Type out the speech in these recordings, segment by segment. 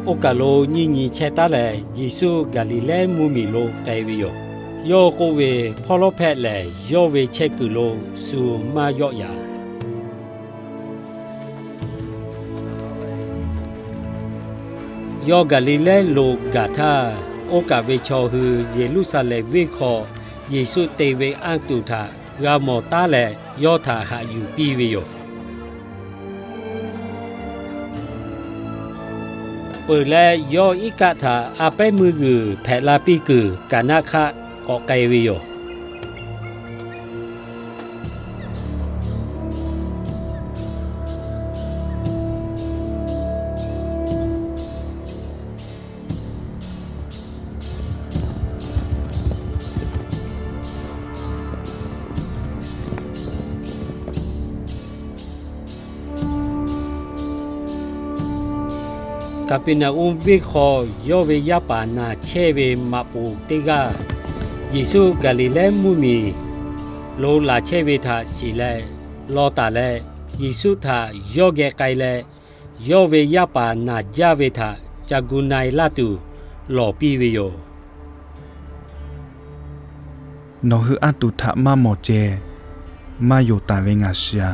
Oˇ kaˬ lo nyiˇ nyi chehˇ taˉ leh, Yeˍsuˆ Gaˍliˍlehˇ mvuhˇmiˬ lo k'ai ve yoˬ. Yawˇ k'oˆ ve, Hpawˇ lawˉ hpehꞈ lehˬ, yawˇ ve chehˇ kuiˬ lo shu maˇ yawˆ yaꞈ. Yawˇ Gaˍliˍlehˇ lo gaˬ htaˇ, oˇ kaˬ ve chaw hui Yeˍruˆsaˍlehnˍ venˇ hk'aw Yeˍsuˆ te ve anˇ tuˬ htaꞈ g'a mawˬ taˉ leh, yawˇ htaꞈ haꞈ yuˬ piˇ ve yoˬ. Peuˬ leh, yawˇ iˉ kaˆ htaꞈ a pehˉ meuˇ g'uiˬ hpehꞈ la piˇ kuiˬ Kaˍnaˆ hk'aˆ k'awꞈ k'ai ve yoˬ. Kaˍpeˍneˍonˍ venˇ hk'aw yawˇ ve yaˇ paˍ naˬ chehˇ ve maꞈ poˍ teˇ g'aˇ, Yeˍsuˆ Gaˍliˍlehˇ mvuhˇmiˬ lo laˬ chehˇ ve htaꞈ shiˍ leh, law taˍ leh, Yeˍsuˆ htaꞈ yawˇ geh k'ai leh, yawˇ ve yaˇ paˍ naˬ jaˇ ve htaꞈ ca gu na-e laˇ tuˬ lawˬ piˇ ve yoˬ. Nawˬ hui anˇ tuˬ htaꞈ maˇ mawˬ ceh, maˇ yonˍ taˍ ve ngaˬ shiˍ-a.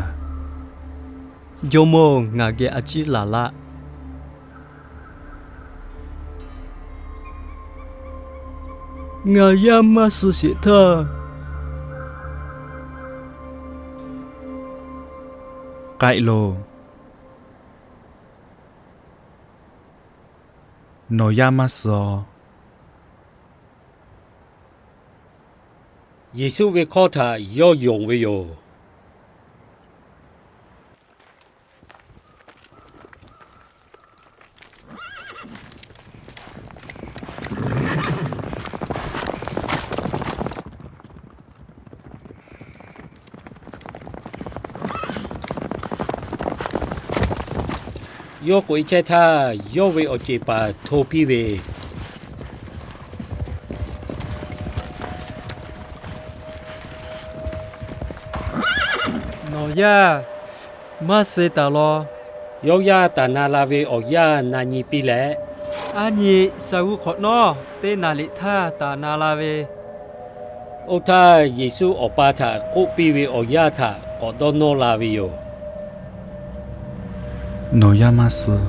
Jawˇmawˇ-oˬ, ngaˬ geh a ciˉ laˬ laˆ. Ngaˬ yaˇ maˇ suh sheˍ htaˇ, k'ai loˬ. Nawˬ yaˇ maˇ suh-a. Yeˍsuˆ ve hkawˇ htaꞈ yawˇ yonˍ ve yoˬ. Yawˇ k'oꞈ-e chehˇ htaˇ, yawˇ ve awˬ ceˬ paˍ hto piˇ ve, Nawˬ yaˇ maˇ suh taˍ law. Yawˇ yaˇ taˍ na la ve awˬ yanˇ na nyi piˇ leh, Aˉ nyi, shaˍ g'uˇ hk'awꞈ nawˉ teˇ naˍ liꞈ htaˇ taˍ na la ve. Oˇ htaˇ, Yeˍsuˆ awˬ pa htaꞈ k'oˆ piˇ ve awˬ yanˇ htaꞈ k'awꞈ dawˇ nawˇ la ve yoˬ. Nawˬ yaˇ maˇ suh.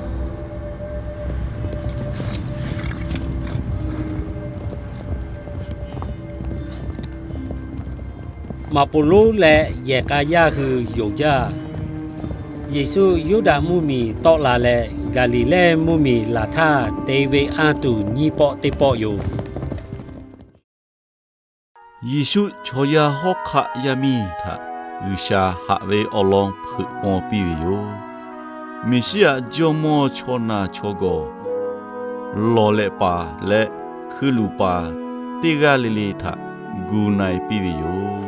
Maꞈ poˍ lonˉ leh yehˬ k'a yaˇ hui yonˍ jaˇ. Yeˍsuˆ Yuˇdaꞈ mvuhˇmiˬ tawˆ la leh, Gaˍliˍlehˇ mvuhˇmiˬ laˬ htaˇ te ve anˇ tuˬ nyiˇ pawˆ teˇ pawˆ yoˬ. Yeˍsuˆ chaw yaˇ hawˉ hk'aˆ yaˇ miˇ htaꞈ G'uiˬsha haꞈ ve awˬ lawn hpeuꞈ maw piˇ ve yoˬ. Meˍsiˉyaꞈ Jawˇmawˇ chaw naˬ chaw gawˬ, lawˬ lehꞈ paˍ leh hkui luˬ paˍ teˇ g'aˇ le le htaꞈ gu na-e piˇ ve yoˬ.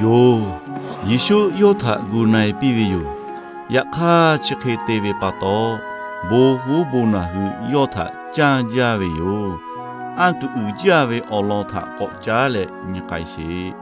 Yoˬ, Yeˍsuˆ yawˇ htaꞈ gu na-e piˇ ve yoˬ. Yaꞈ hk'aˇ, chi hk'e te ve pa taw, bon hoˉ bon naˬ hui yawˇ htaꞈ canˇ jaˇ ve yoˬ. Anˇ tuˬ uiˍ jaˇ ve awˬ lawn htaꞈ k'awꞈ caˉ leh nyi k'ai sheˍ.